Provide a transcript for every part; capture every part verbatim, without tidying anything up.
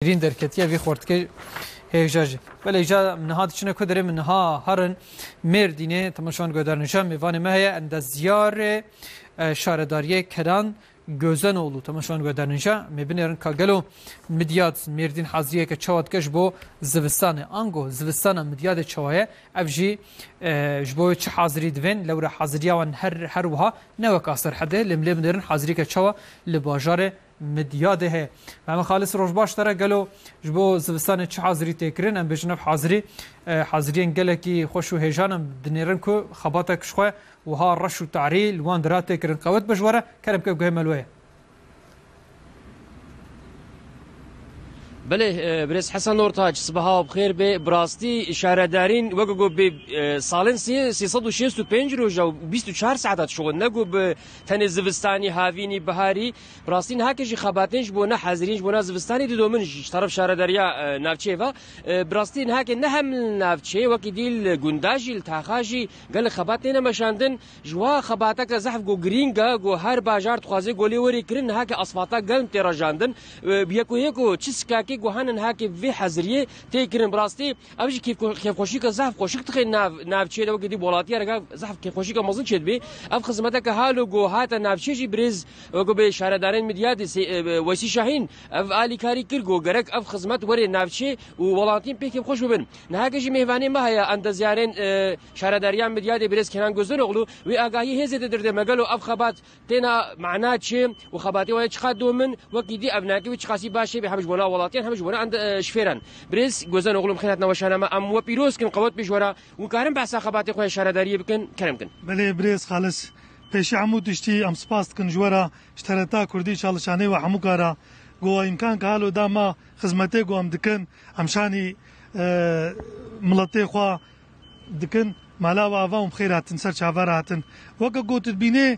Şîrîn derketiye vî xortikê hêja jî. Belê îja niha diçine ku derê min niha herin Mêrdînê, temaşevan guhdarên îja mêvanê me heye endezyarê, e, şaredariyê Kenan Gözenoğlu. Temaşevan guhdarên îja me binêrin ka gelo Midyad Mêrdîn haziriyeke çawa dike ji bo zivistanê. Ango zivistana Midyadê çawa ye? Ev jî, e, ji bo wê çi hazirî divên? Lewra haziriya wan her, her wiha ne weka Serhedê, lê em lê binêrin haziriyeke çawa li bajarê Midyadê heye. Mehmet Xalis, roj baş te re, gelo ji bo zivistanê çi hazirî tê kirin? Em bêjin ev hazirî, e, haziriyên gelekî xweş û hêjan in, dinêrin ku xebatek ji xwe wiha reş û tarî li wan dira tê kirin. Qewet be ji we re, kerem ke guhê me li we ye. Belê, e, birêz Hesen Ortaç, sibeha we bi xêr be. Bi rastî şaredarîn weke ku bi, e, salên sê, sê sed û şêst û pênc roja û bîst û çar saeta dişuxulin, ne ku bi tenê zivistanî, havînî, biharî. Bi rastî niha ke jî xebatên ji bona hezirîn, ji bona zivistanê didomin ji, ji teref şaredariya, e, navçeyê ve. E, bi rastî niha ke ne hem li navçeyê, wekî dî li gunda jî, li taxa jî gelek xebat têne meşandin. Ji wa xebateke zehf ku girîng e, ku her bajar dixwaze ku lê werê kirin, niha ke asfalta germ tê rejandin. E, yeko yeko çi sikakê ku hene niha ke vê heziriyê tê kirin. Bi rastî ev jî kêfxwe-, kêfxweşîke zehf xweşik dixê nav, navçeyê de, wekî dî welatiyareke zehf kêfxweşîke mezin çêdibê. Ev xizmeteke halo ku hate navçeyê jî birêz, weko bê şaredarên Midyadê sê-, e, Weysî Şahîn ev alîkarî kir ku gerek ev xizmet were navçeyê û welatiyên pê kêfxweş bibin. Niha ke jî mêvanê me heye, endezyarên, e, şaredariya Midyadê birêz Kenan Gözenoğlu, wê agahiyê hê zêdetir de me gelo ev xebat têna mana çi û xebatê wan çiqas domin, wekî dî ev nake wî çiqasî baş hebe hem ji bona welatiyan hem ji bona ende, e, şifêran. Birêz Gözenoğlu, em xêr hatina weşana me, em we pîroz kin, qewet bê ji we re. Hûn karin behsa xebatê xwe ya şaredariyê bikin, kerem kin. Belê birêz Xalis, pêşî hemû tiştî em spas dikin ji we re, ji T R T Kurdî, çalişanê we hemû kara, ku îmkan ke halo da me xizmetê ku em dikin, em şanî, e, miletê xwe dikin. Mala we ava û bi xêr hatin, ser çava re hatin. Weke ku tu dibînê,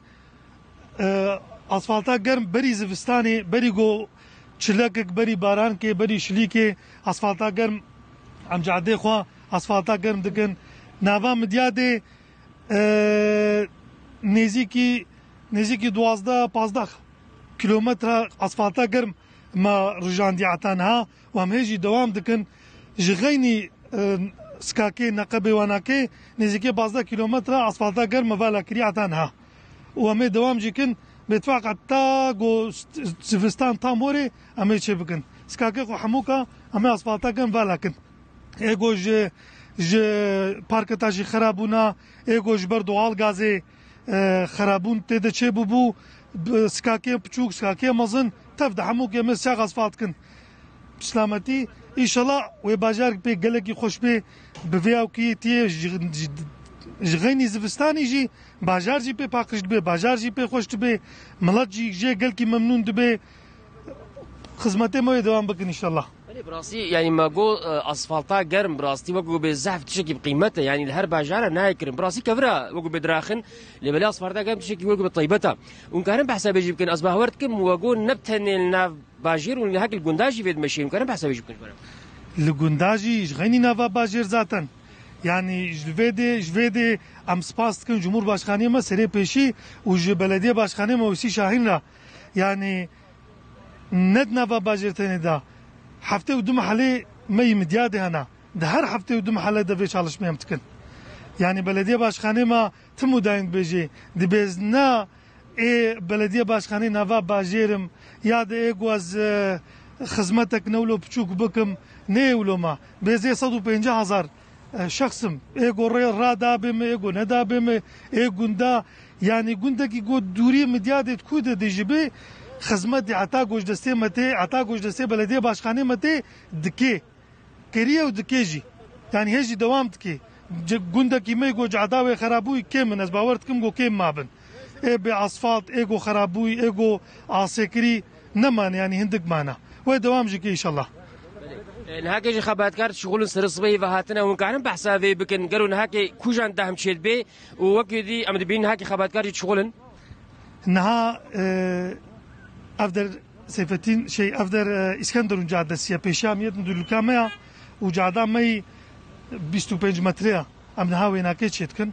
e, asfalta germ berî zivistanê, berî ku çilekek, berî barankê, berî şilîkê, asfalta germ, em cadê xwe asfalta germ dikin. Nava Midyadê, e, nêzîkî, nêzîkî duwazdeh, pazdeh kilometre asfalta germ me rijandî heta niha û em hê jî dewam dikin. Ji Xeynî, e, Sikakê, Neqebê, Wanakê nêzîkê pazdeh kilometre asfalta germ me vala kirî heta niha. Û em ê dewam jî kin, bêtifaq heta ku st-, zivistan tam were em ê çê bikin. Sikakê xwe hemûka em ê asfalta germ vala kin. Ê ku ji, ji parketa jî xerabûna, ê ku ji ber doğal gazê, e, xerabûn tê de çêbûbû, bi sikakê piçûk, sikakê mezin, tev de hemû kê me siyaq asfalt kin. Bi selametî, înşallah wê bajar pê gelekî xweş bê, bi vê awkiyê tiyê ji, ji, ji xeynî zivistanî jî bajar jî pê paqij dibe, bajar jî pê xweş dibe, milet jî jê gelkî memnûn dibe. Xizmetê me wê dewam bikin înşallah. Belê, bi rastî, yanî me got, e, asfalta germ, bi rastî wek ku bê zehf tiştekî bi qîmet e. Yanî li her bajara nayê kirin. Bi rastî kevir e wek ku bê diraxin, lê belê asfalta germ tiştekî wek ku bê taybet e. Hûn karin behsa vê jî bikin. Ez bawer dikim, wek ku ne bi tenê li nav bajêr û hek li gunda jî vê dimeşê. Hûn karin behsa vê jî bikin ji bo me? Li gunda jî ji xeynî nava bajêr zaten. Yanî ji vê dê, ji vê dê em spas dikin Cumhurbaşkanê me serê pêşî û ji belediye başkanê me Weysî Şahîn re. Yanî ne di nava bajêr tenê de, heftê û du mehelê me yî Midyadê hene. Di her heftê û du mehele de vê çalışmê em dikin. Yanî belediye başkanê me tim û dayîn dibêjê, dibêz ne ê belediye başkanê nava bajêr im, ya de ê ku ez, e, xizmetek ne wilo piçûk bikim, ne ê wilo me. Bêzê sed û pêncî hezar e, şexsim. Ê ku rê ra dabê me, ê ku nedabê me, ê gunda, yanî gundekî ku dûrî Midyadê di ku de dijî bê, xizmetê heta ku ji destê me tê, heta ku ji destê belediye başkanê me tê, dikê. Kiriye û dikê jî. Yanî hê jî dewam dikê. Ci-, gundekî me ku cada wê xerabûyî kêm in, ez bawer dikim ku kêm mabin. Ê bê asfalt, ê ku xerabûyî, ê ku asêkirî, Nemane, yanî hindik mana. Wê dewam jî ke înşallah. E, niha ke jî xebatkar dişixulin, serê sibehî ve hatine, hûn karin behsa vê bikin? Gelo niha ke kûjan dehm çêdibe û wekî dî em dibînin niha ke xebatkar jî dişixulin? Niha, e, ev der Seyfettin, şey, ev der, e, Îskenderun cadesiye, pêşiya em yê dulka me ya û cada me yî bîst û pênc metre ya. Em niha wênakê çêdikin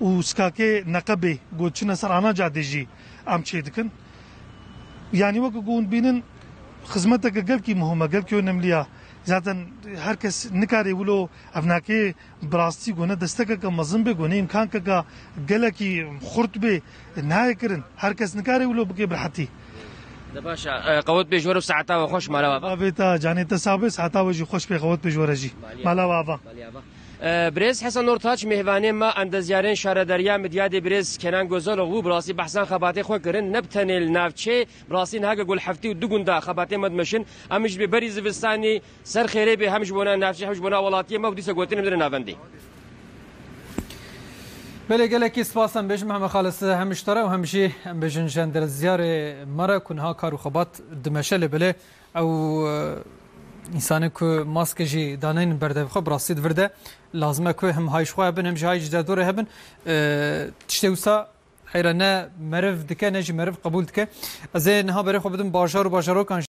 û sikakê neqebê ku diçine ser ana cadê jî em çêdikin. Yanî weke ku hûn dibînin, Xizmeteke gelkî muhim e, gelkî önemli ya. Zaten her kes nikarê wilo ev nakê bi rastî gone destekeke mezin bê, gone îmkankeke gelekî xurt bê, nayê kirin. Her kes nikarê wilo bike bi rehetî. De baş e, e, qewet bê ji we re û saeta we xweş, mala we ava. Avê te, canê te sax bê, saeta we jî xweş bê, qewet bê ji we re jî. Mala we ava. E, Birêz Hesen Ortaç, mêvanê me, endezyarên şaredariya Midyadê Birêz Kenan Gozaloglu, bi rastî behsan xebatê xwe kirin, ne bi tenê li navçeyê, bi rastî niha ku li heftê û du gunda xebatê me dimeşin, em ji bê berî zivistanê ser xêrê bê, hem ji bona navçeyê, hem ji bona welatiyê me, ku dîsa gotinê em dirin navendê. Belê, gelekî spas em bêjin Mihemed Xalis, hem ji te re û hem jî em bêjin ji endezyarê me re ku niha kar û xebat dimeşe, lê belê ew, e, însanê ku maske jî daneynin ber dev xwe, bi rastî di vir de lazim e ku hem hay ji xwe hebin, hem jî hay ji derdorê hebin. E, tiştê wisa heyra ne meriv dike, ne jî meriv qebûl dike. Ez ê niha berê xwe bidim bajar û bajarokan.